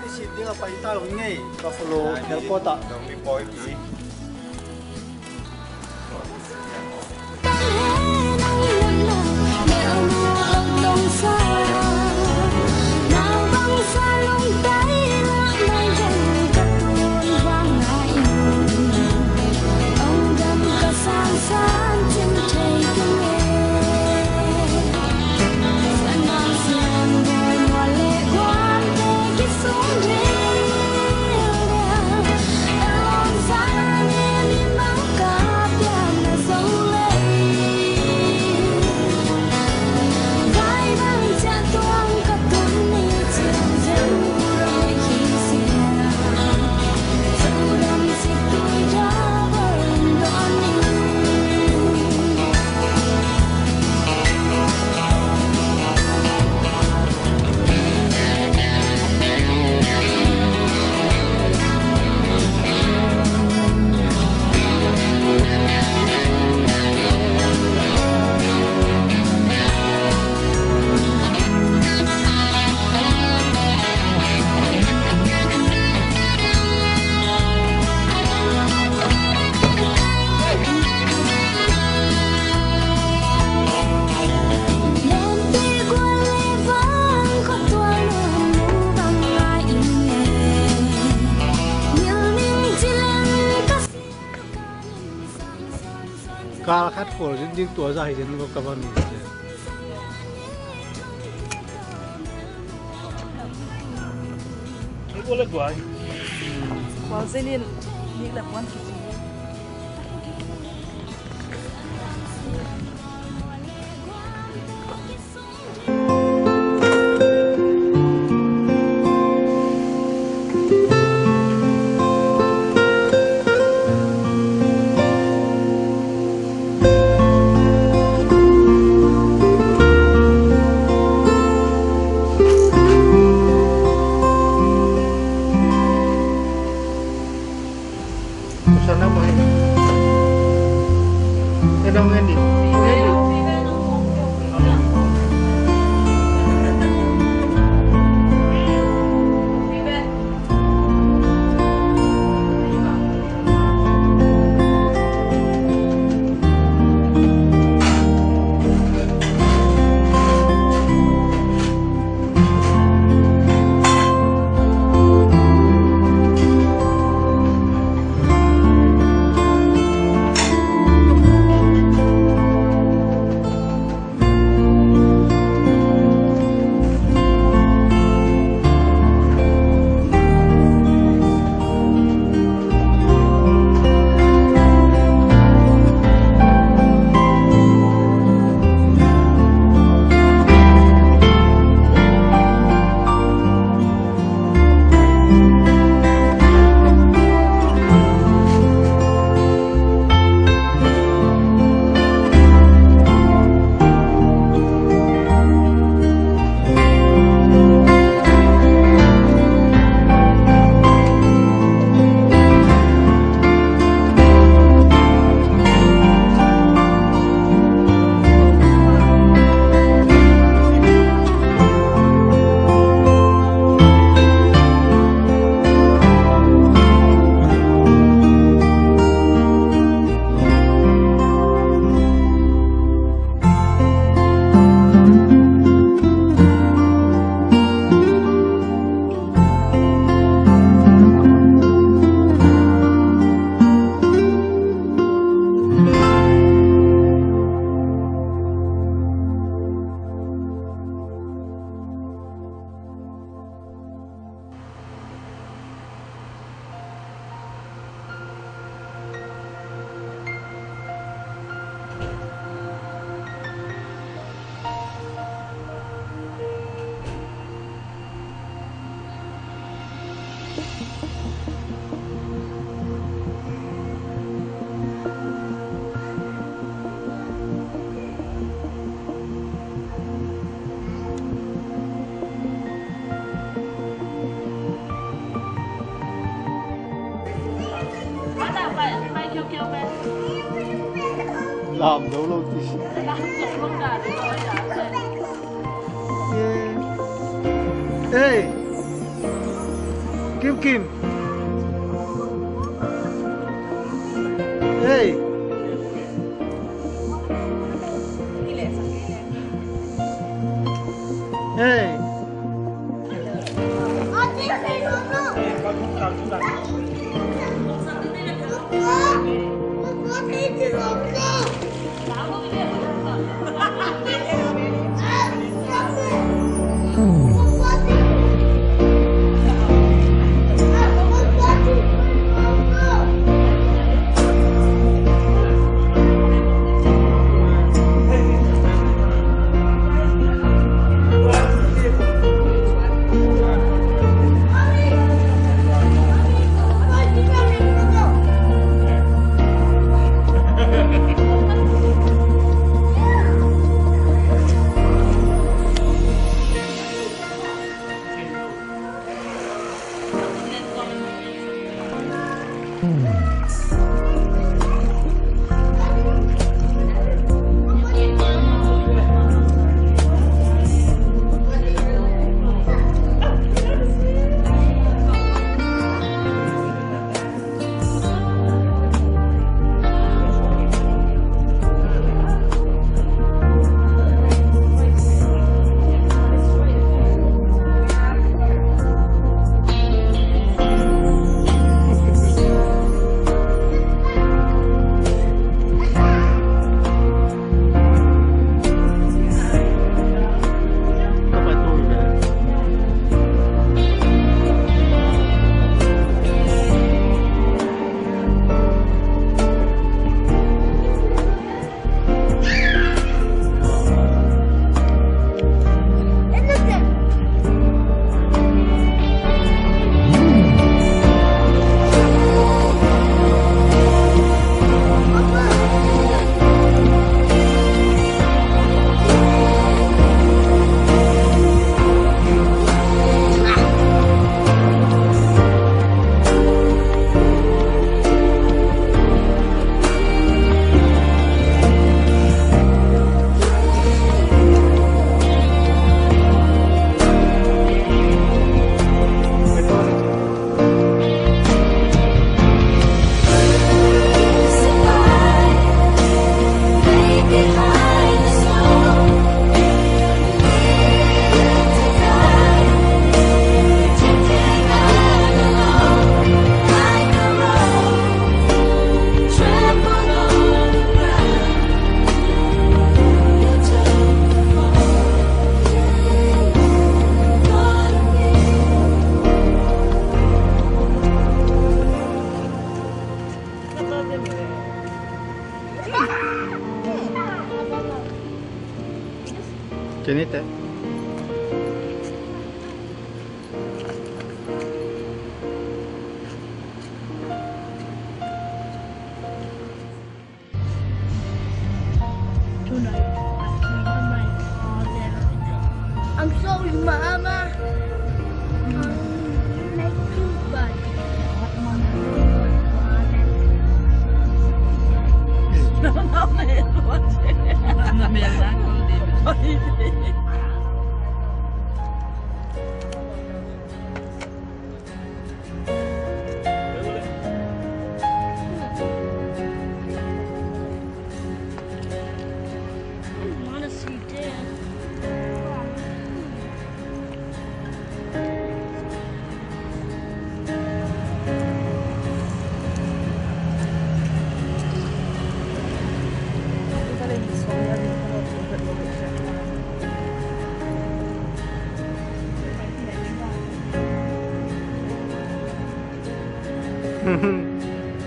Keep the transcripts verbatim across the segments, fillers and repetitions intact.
Kisit ding a pai ta uh ngei, Buffalo Airport ah. Dong mi pawi pi. Kal khat khual zin ding tua zah hi zin lo ka van ni. Khual zin in nik le puan ki. Lam zo lo ti si. Hey! Kim Kim! Hey! Hey! Kini te. I'm sorry, Mama.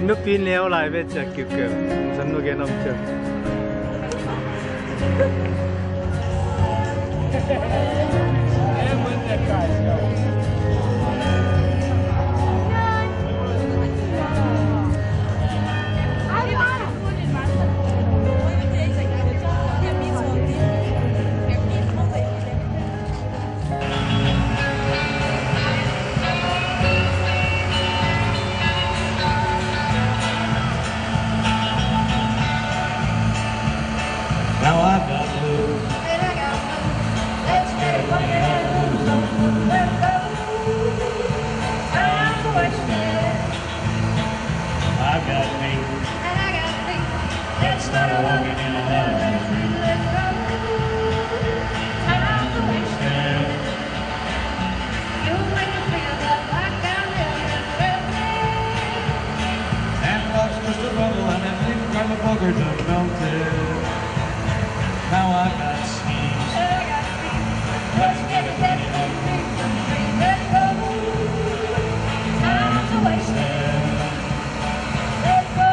Nupi neu lai ve ciak kiukiu. San nu gen om ciak. Got me. And I got me. That's not a walking in a love. Let's go. Time to waste. You make me feel like I really feel it. And lost just a bubble and I think I'm a bugger to melt it. Now I got schemes. I got schemes. Let's get it, get it, get it, get it, get it. Let's go. Time to waste. Let's go.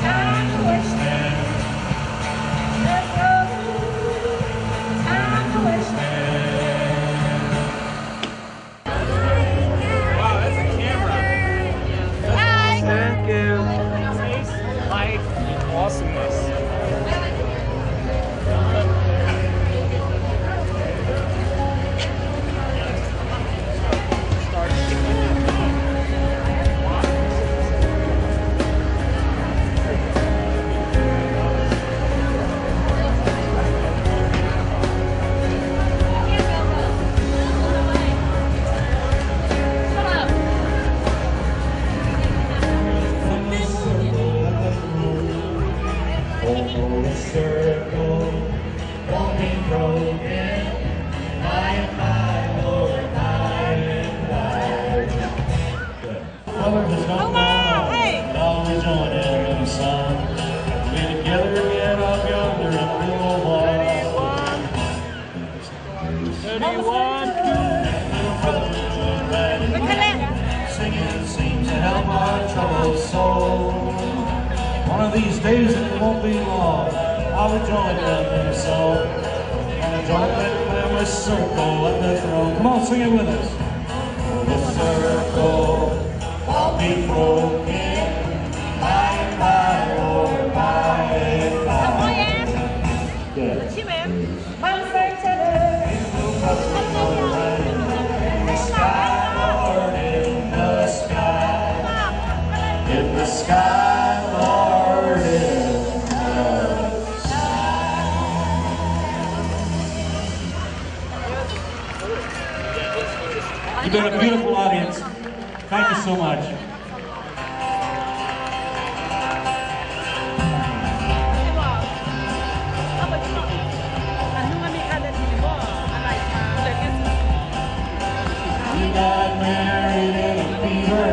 Time to waste. Let's go. Time to waste. Wow, that's a camera. Hi. Thank you. Taste, life, awesomeness. Circle won't be broken by and by, Lord, by and by. Brother has gone down, hey. Now we join in the song. We'll be together again up yonder in a little while. Thirty-one. Singing seems to help our troubled soul. One of these days, it won't be long, I'll join them, and so I'll join them in a circle at the throne. Come on, sing it with us. The circle won't be broken by and by, Lord, by and by. Yeah. In the sky, Lord, in the sky. In the sky, Lord, in the sky. You've been a beautiful audience. Thank you so much. We got married in a fever.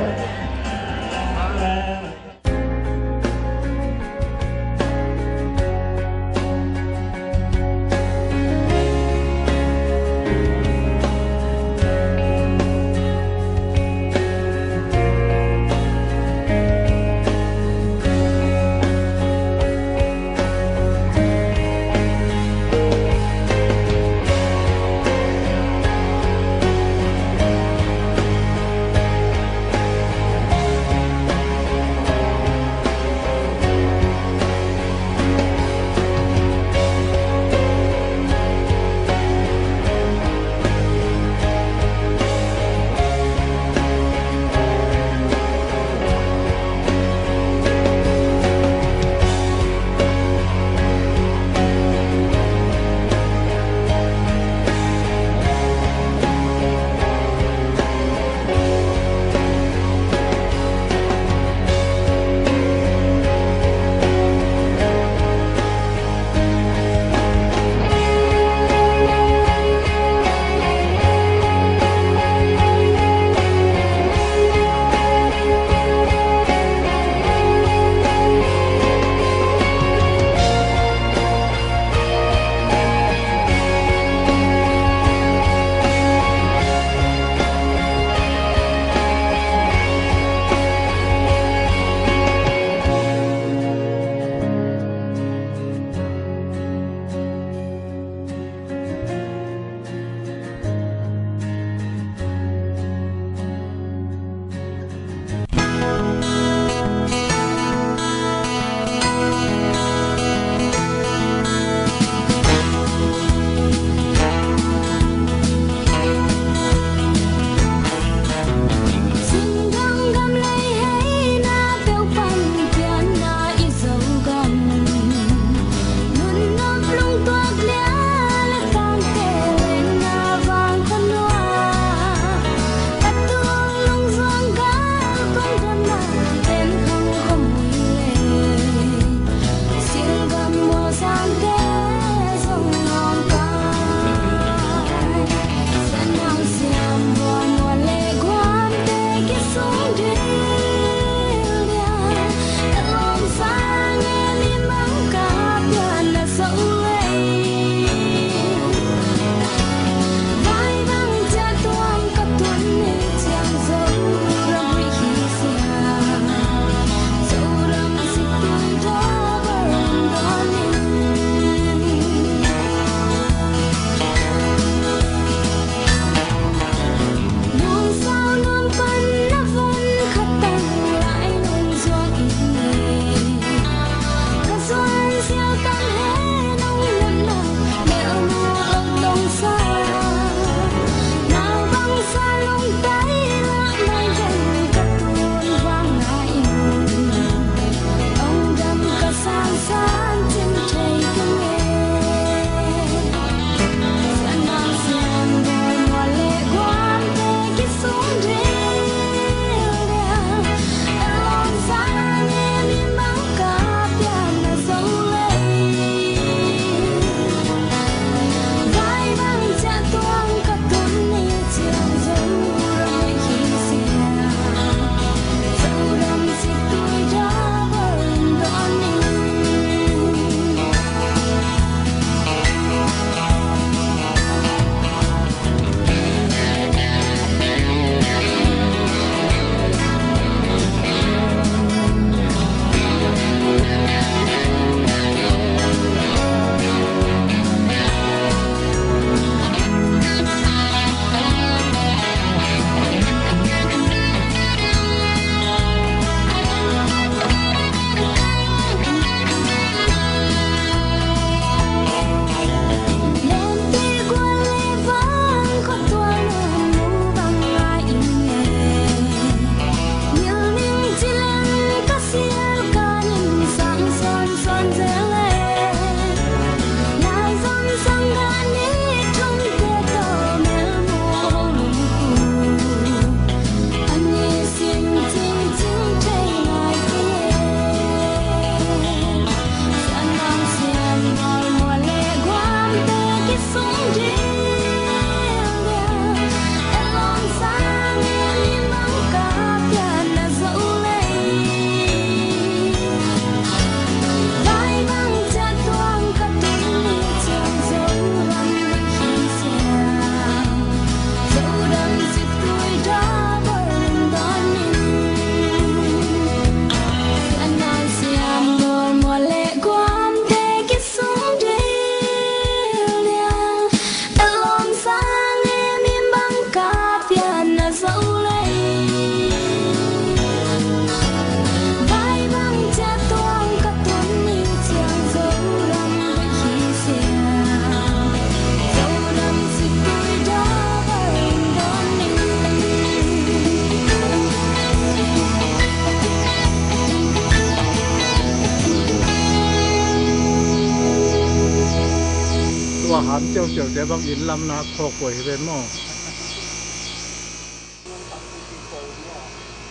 Siausiaute bang inn lam na khawk kua hi ven maw?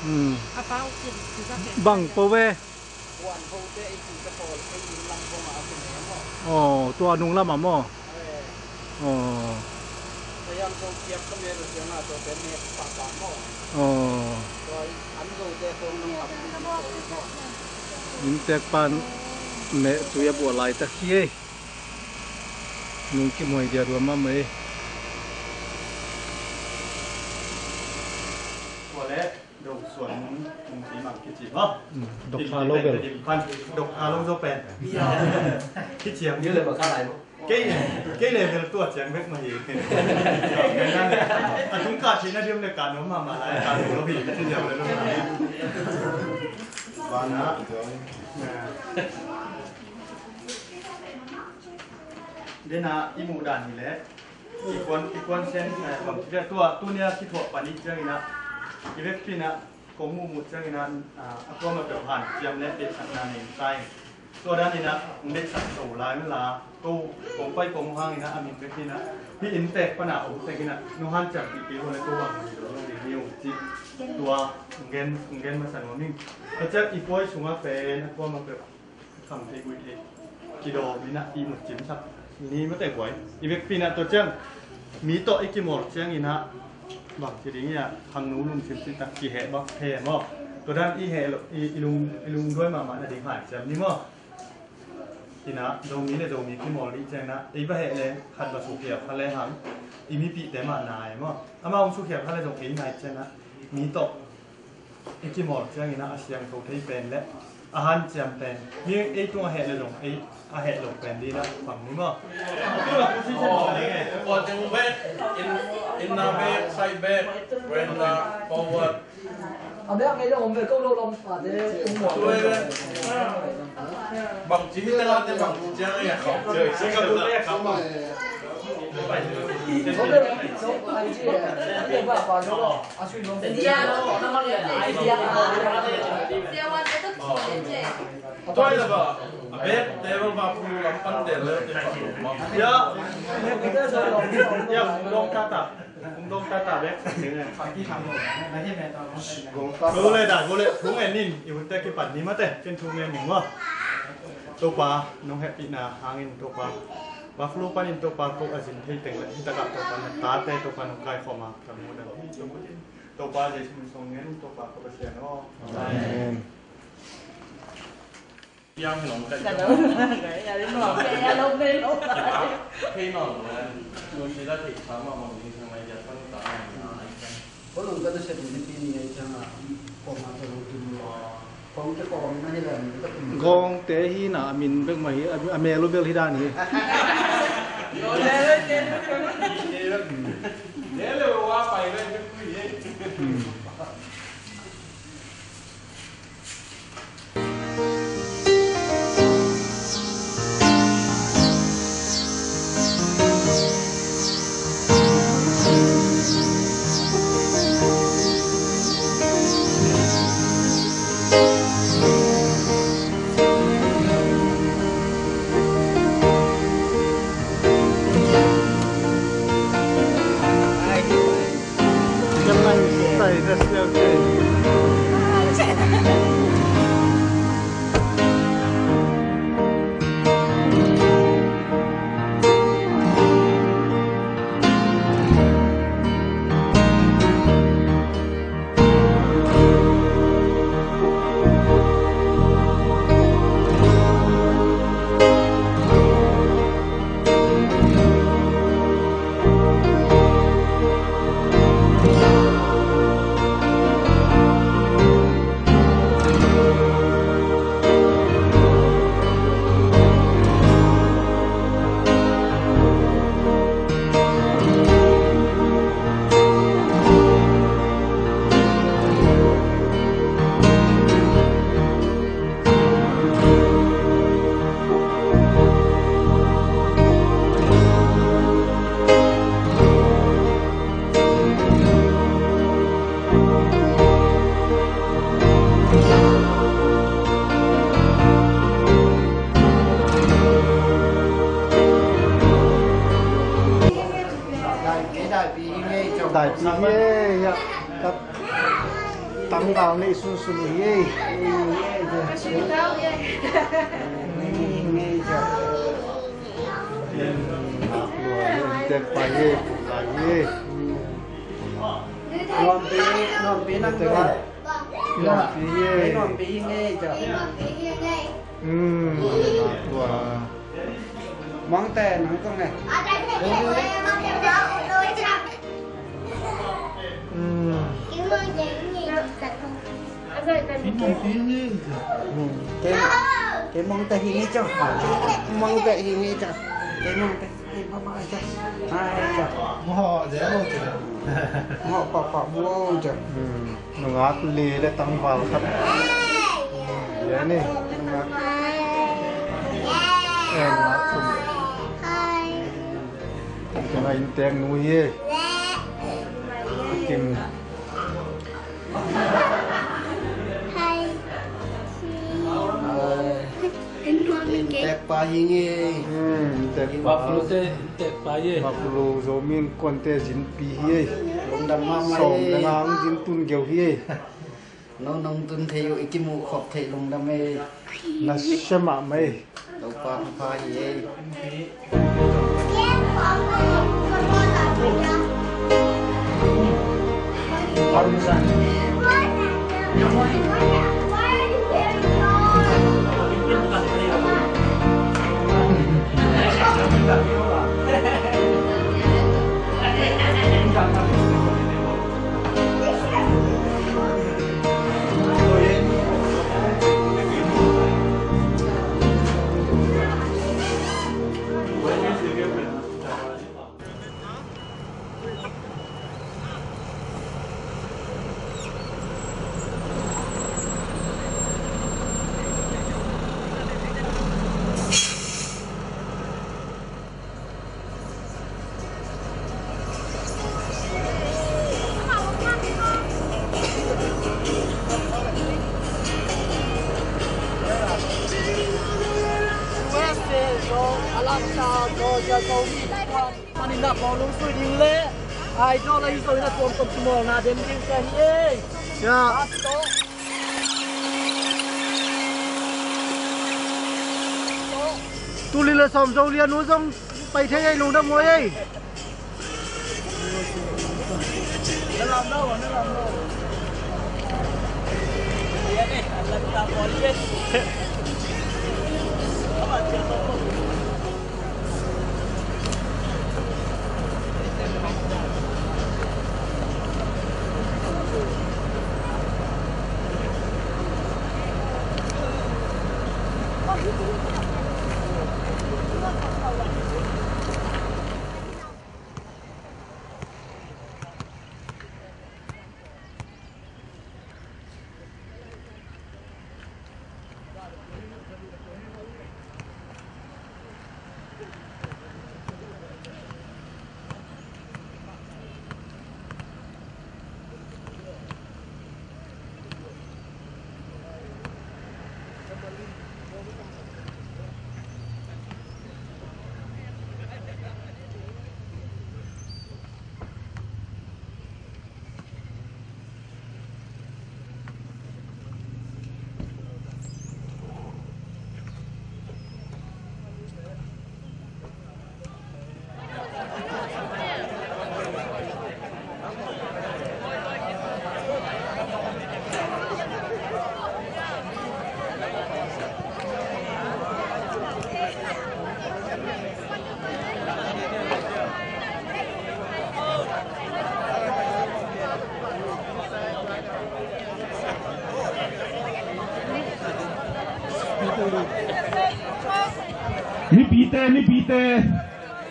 Hmm. Bang po ve. Aw, tua nung lamah maw? Aw. Aw. Inntek pan meh tui a buah laitak hi ei. Nung kimuai dia dua mahmah ei. Tua leh do suan nung, nung ti mang kici maw? Dok tha lo bel. Dok tha lo zo pen. Kiciang ding le ba ka lai maw? Kei, kei le bel tua ciang bek mah hi. A tung ka ci na diam le ka no mahmah lai ka lo hi. Kiciang le lo. Ba na. Dena i muh dan hi leh. I kuan, i kuan sen, eh, bang ci tua, tunia kithuah pan i ciangin ah, i vekpi in ah, kong muhmuh ciangin ah, ah, a kuamah peuh hanciam le deihsakna nei ta in. Tua danin ah, hong deihsak to lai un la, ko, kong pai kong hang in ah, a min vekpi in ah, hih inntek pan a om tek in ah, nong hanciampih kei uh leh ko bang hi lo, lo ding hi ung ci. Tua, hong gen, hong gen masa nuam ing. Tua ciang i puai sungah pen, a kuamah peuh kham thei guih thei kidawm in ah ihmut cimsak ni mate guai. I vekpi in ah tua ciang mi tawh i kimawl ciangin ah bang ci ding i ah khangno lungsim sintak kiheh bak thei maw? Tua dan i heh lo, i, i lung, i lungduai mahmah nading hanciam ni maw? In ah Zomi le Zomi kimawl dih ciangin ah ei va heh leng khat va sukhial kha lehang i mipihte mah nai maw? Amau hong sukhial kha leh zong ei nai ciangin ah mi tawh i kimawl ciangin ah a siangtho thei pen le a hanciam pen, mi ei tung a heh le zong ei a heh lo pen ding in ah pang ni maw? Forward and, and now back, side back, veranda, forward. A bek ngei lo om ve ko lo lam pa te um lo. Tuai ve. Bang ci hi te la te bang ci ciang ei a kham. Singapore te a kham. Go le da, go le. Thu ngen in, i hun te kipan ni mate, ken thu ngen ning maw. Topa, nong hehpihna hangin Topa. Buffalo panin Topa ko a zin thei teng le, hi takah Topa na tate, Topa nong kaikhawm a, ka mu dan hi, Topa in. Topa Jesu min song ngen, Topa ko Pasian aw. Amen. Yang hi long kai. Ka lo, ka lo, ka lo, ka lo. Kei non lo, lo si la thei sa ma ma ni sang lai ya sang ta. Ko lo ka ta se ni ni ni ai sang a. Ko ma ko lo tu lo. Gawngte hi na, a min bek mah hi, a, a mel uh bel hi dan hi. Ye, ya, ka tangval nei sunsun hi. Tek pa ye, pu pa ye. Nuampi, nuampi nang ko. Nuampi ye. Nuampi nge ja. Hmm, tua. Mangte nang kong ne. Hmm. Hmm. Ke, ke mangte hi nge ja. Mangte hi nge ja. Ke mangte. Ai, bye bye, Jack. Ai, Jack. Maw, Jack, maw, Jack. Maw, pa, pa, maw, Jack. Hmm. Nungak li le tangval khat. Ya ni, nungak. Eh, nungak sun. Tua in tek nu hi. Tek pa hi nge. Hmm, tek pa. Buffalo te, tek pa ye. Buffalo Zomi Innkuante zinpi hi. Lungdam mahmah. Sawm le nga zin tun geu hi. No nong tun thei uh, i kimuh khop thei lungdam e. Na sia mahmah e. Topa hong pha hi e. Manin a bawlung sui ding le Idol ahi zongin a tuamtuam kimawlna dem ding ka hi ei. Ya. Tuli le sawm zo lian uh zong pai thei ei, lungdam huai ei. Mipite, mipite,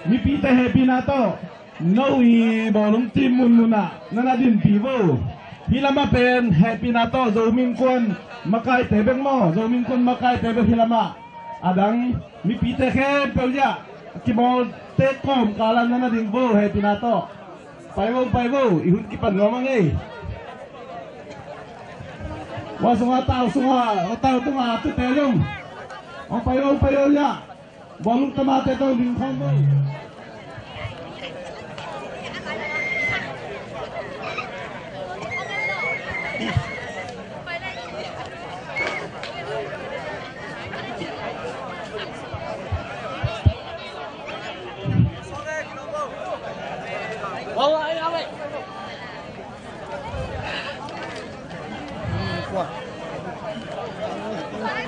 mipite hehpihna tawh no i bawlung team munmunah na na dinpih vo. Hih lamah pen hehpihna tawh Zomi Innkuan makaite bek maw, Zomi Innkuan makaite bek hih lamah. A dang mipite khempeuh liah kimawlte kawmkalah na na ding vo, hehpihna tawh. Pai vo, pai vo, i hun kipan nuam a ngei. Wa sungah, tau sungah, tau tungah, tute zong. Hong pai vo, pai vo liah. Bawlung tamate tawh ding khawm vo.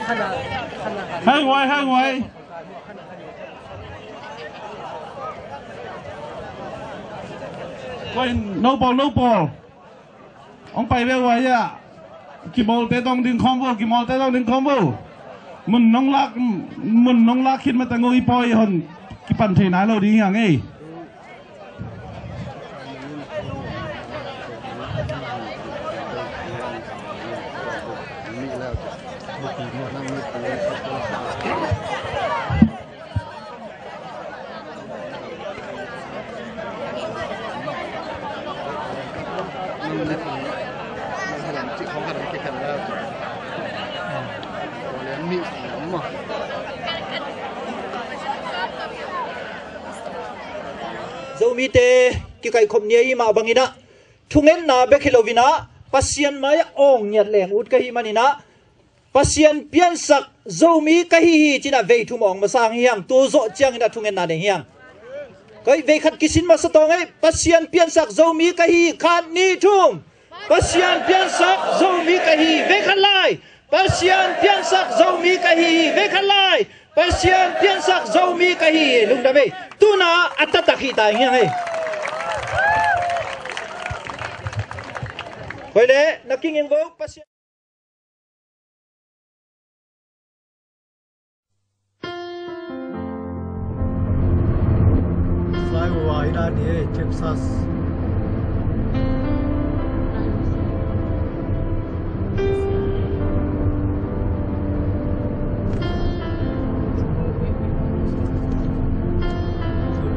Hei, wai, hei, wai. Wai, no ball, no ball. Hong pai ve uh a, kimawlte tawh ding khawm vo, kimawlte tawh ding khawm vo. Mun nong lak, mun nong lak khit mateng uh i pawi hon kipan thei nai lo ding hi hang ei. Zomite kikaihkhop ni a i mah bangin ah, thungetna bek hi loin ah, Pasian mai-ah awng ngiat leng ut ka hih manin ah, Pasian piansak Zomi ka hi hi ci-in ah vei thum awng masa hi hang, tu zawh ciangin ah thungetna nei hi hang. Kei vei khat kisin masa tawh ei, Pasian piansak Zomi ka hi hi, khat, nih, thum. Pasian piansak Zomi ka hi hi, vei khat lai. Pasian piansak Zomi ka hi hi, vei khat lai. Pasian piansak Zomi ka hi hi, lungdam ei. Tu-in ah a taktak hi ta hi hang ei. Hoih leh, na kinging vo, Pasian. Flyover i dan hi ei, Texas.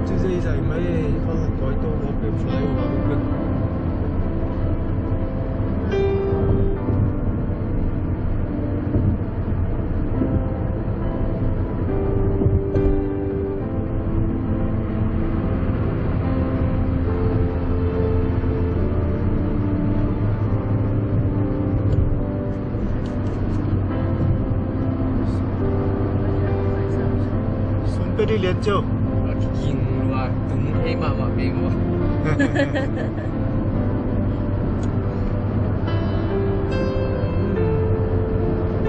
Ci zei zai mai ei, kong koi to mo pe flyover mo pe. Sum pe dih lian cio. Ging lua tung hei mahmah pei maw.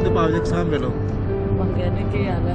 Te pau dek sam ve lo. Bang dia ni kei a le.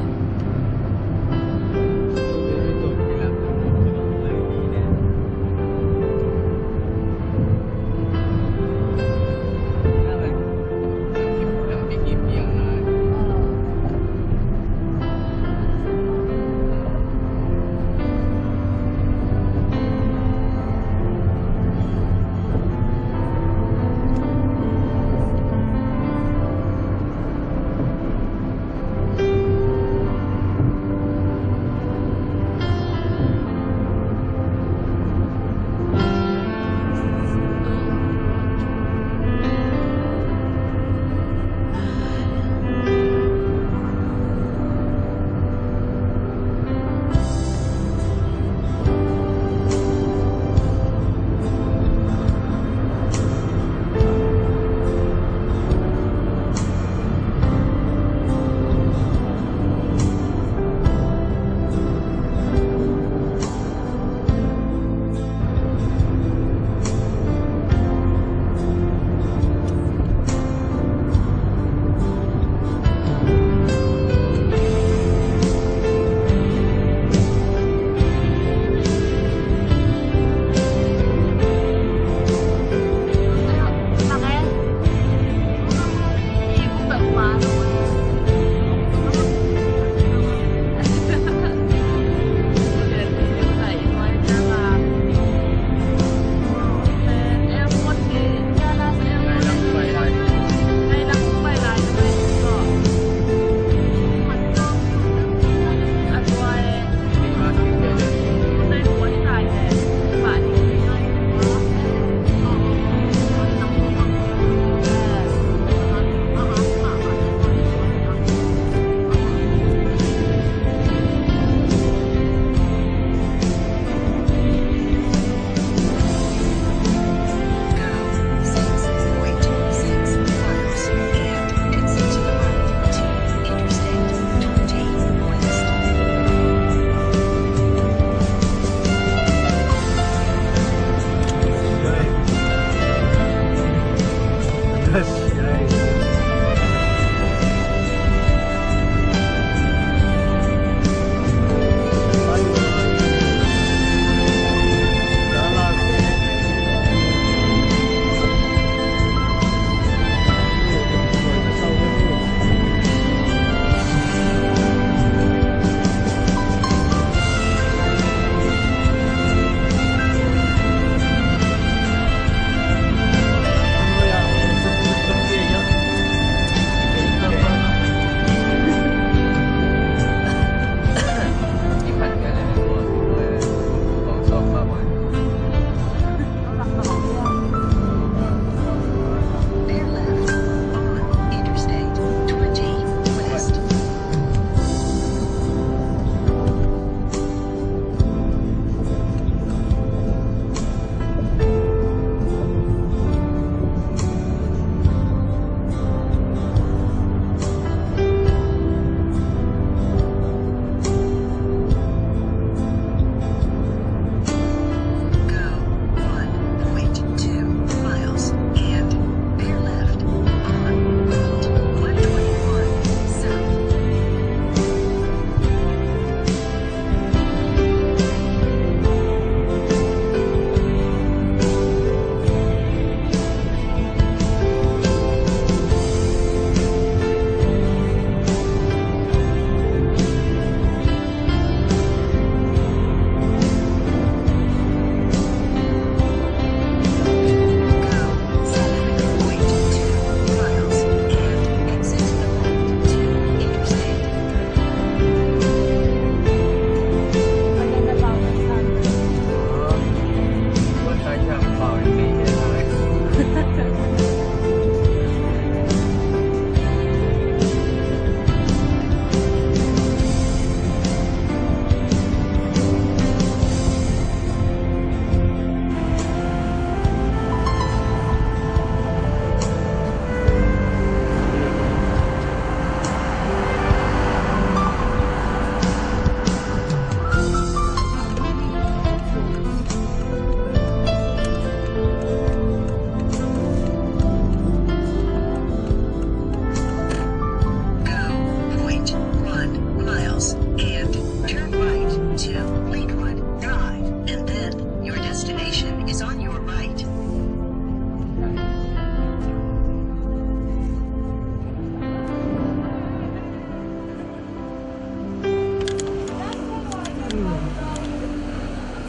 And turn right to Lakewood Drive, and then your destination is on your right.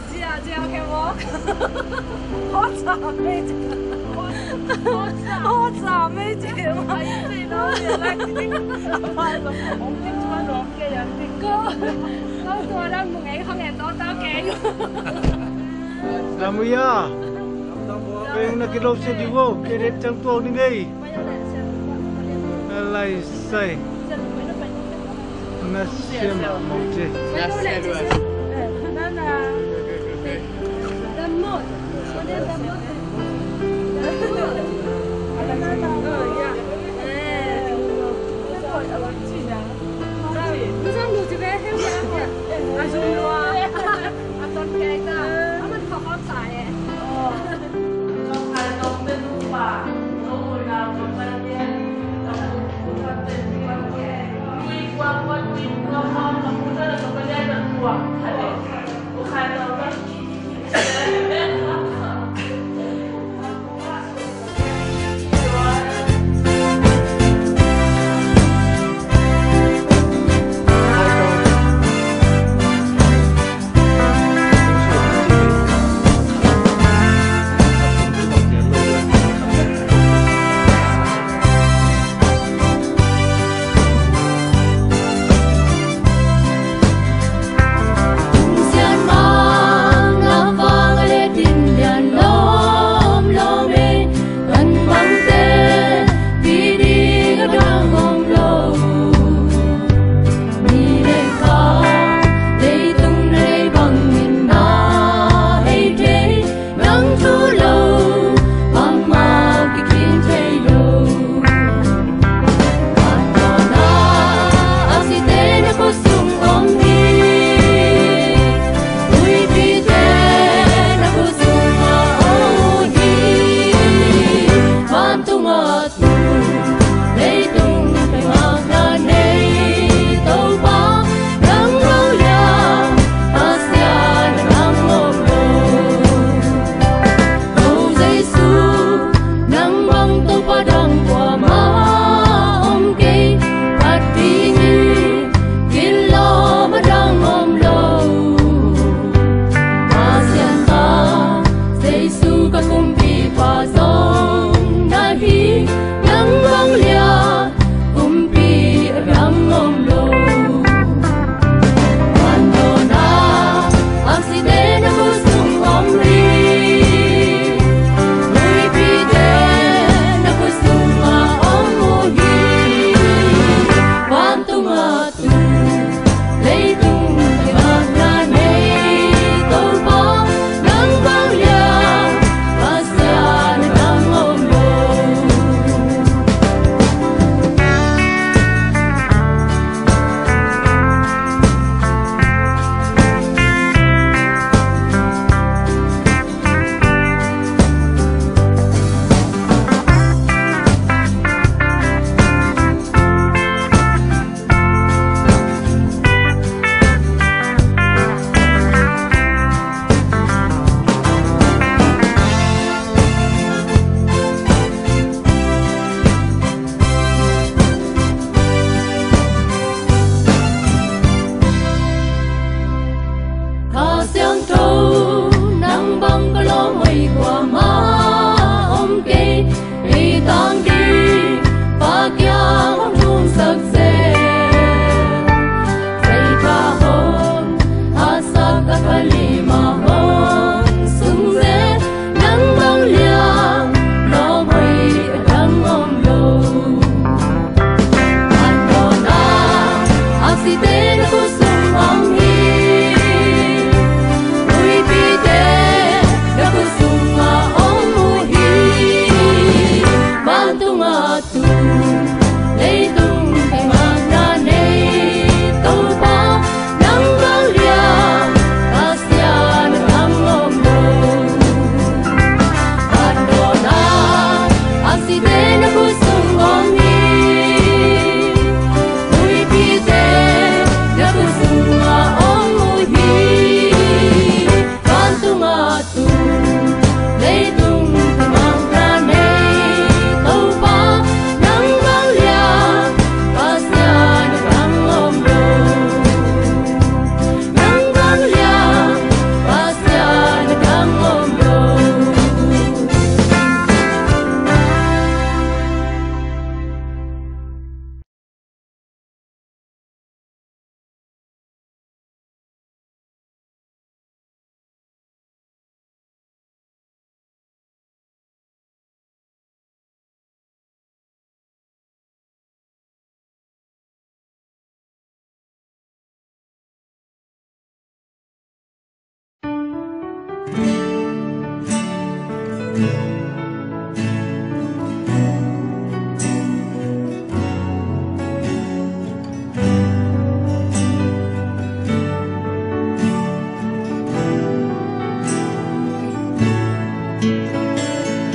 Zia, Zia can walk. Hot, amazing. Hot, amazing. Go. Go to a run, mung ei hong en to ta ke. Namuya. Keng na kilo se di wo, keret chang to ni nei. Alai sai. Na sem mo che.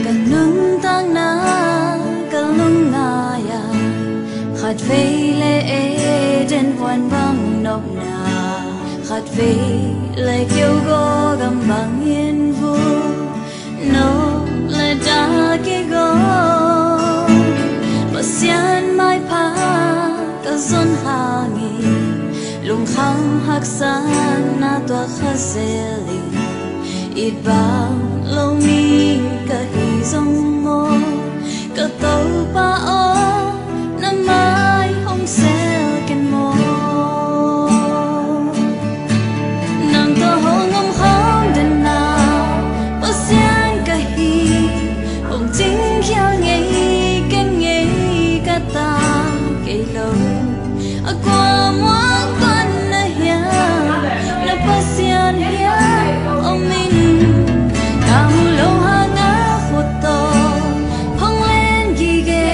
Ka nuntakna ka lungngai-a, khatvei le Eden huan bang nopna, khatvei le keugaw gam bangin vun, no le da kei gaw. Pasian maipha ka zon hangin, lungkham haksatna tuak kha zelin, it bang lo mi ka hi zong maw, ka Topa aw, na mai hong sel ken maw. Nang tawh hong om khawm den a, Pasian ka hi, hong cingkhia ngei ken ngei ka ta kei lo. A kua muang tuan na hiam, na Pasian hiam om in, ka mu lo hanga khut tawh hong len gige,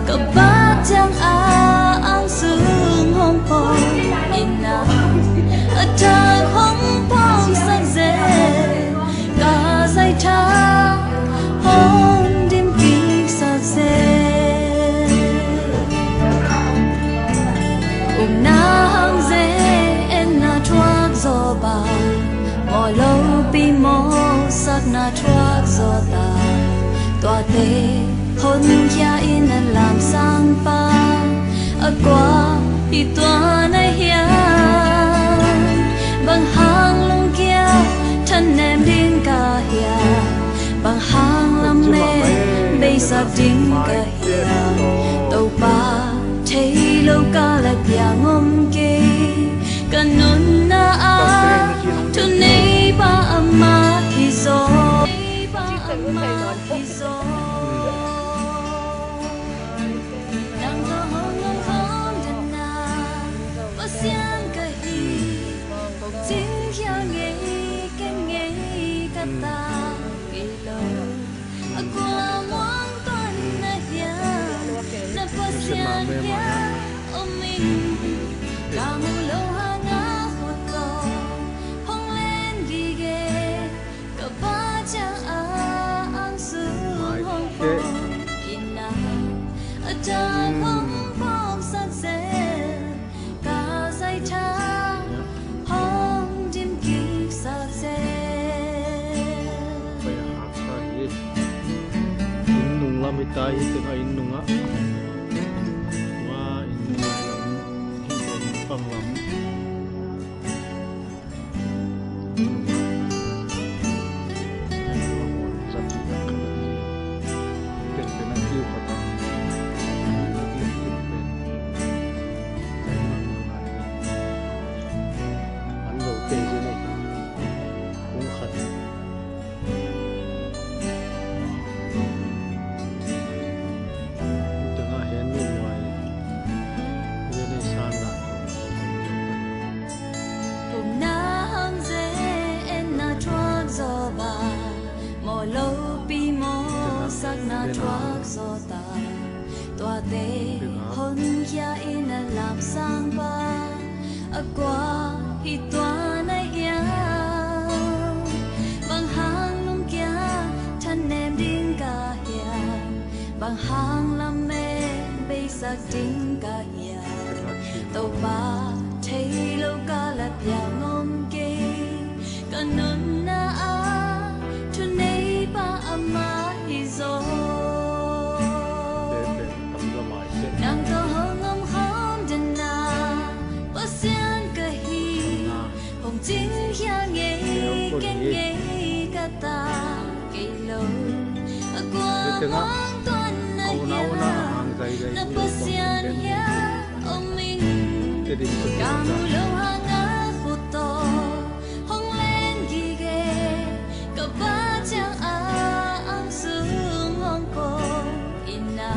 ka bat ciang a ang sung hong pawng in a, a thak hong pawngsak zel, ka zaitha hong dim kiksak zel. Upna hang ze, etna thuak zaw bang, mawh lopi mawhsakna thuak zaw ta, tuate honkhia in a lamsang pa, a kua hi tua na hiam? Bang hang lungkia thanem ding ka hiam? Bang hang lamet beisak ding ka hiam? Topa thei lo ka la piang om kei, ka nunna ah thuneipa amah hi zaw. Amah hi zaw. Nang tawh hong om khawm den a, Pasian ka hi, hong cingkhia ngei ken ngei ka ta kei lo. A kua muang tuan na hiam, na Pasian hiam om in, ka mu lo hanga khut tawh hong len gige, ka bat ciang a ang sung hong pawng in a, a thak hong pawngsak zel, ka zaitha hong dim kiksak zel. Pai a haksa hi. Inn nung lam hi ta hi, tengah inn nungah. Tua inn nungah lam hi, inn pang lam. Upna hang ze, etna thuak zaw bang, mawh lopi mawhsakna thuak zaw ta, tuate honkhia in a lamsang pa, a kua hi tua na hiam? Bang hang lungkia thanem ding ka hiam? Bang hang lamet beisak ding ka hiam? Topa thei lo ka la piang om kei, ka nunna ah thuneipa amah hi zaw. Nang tawh hong om khawm den a, Pasian ka hi, hong cingkhia ngei ken ngei ka ta kei lo. A kua muang tuan na hiam, na Pasian hiam om in, ka mu lo hanga khut tawh hong len gige, ka bat ciang a ang sung hong pawng in a,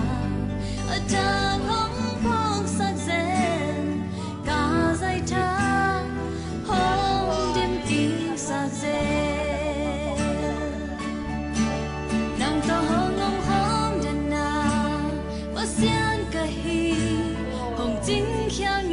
a thak hong pawngsak zel, ka zaitha hong dim kiksak zel. Young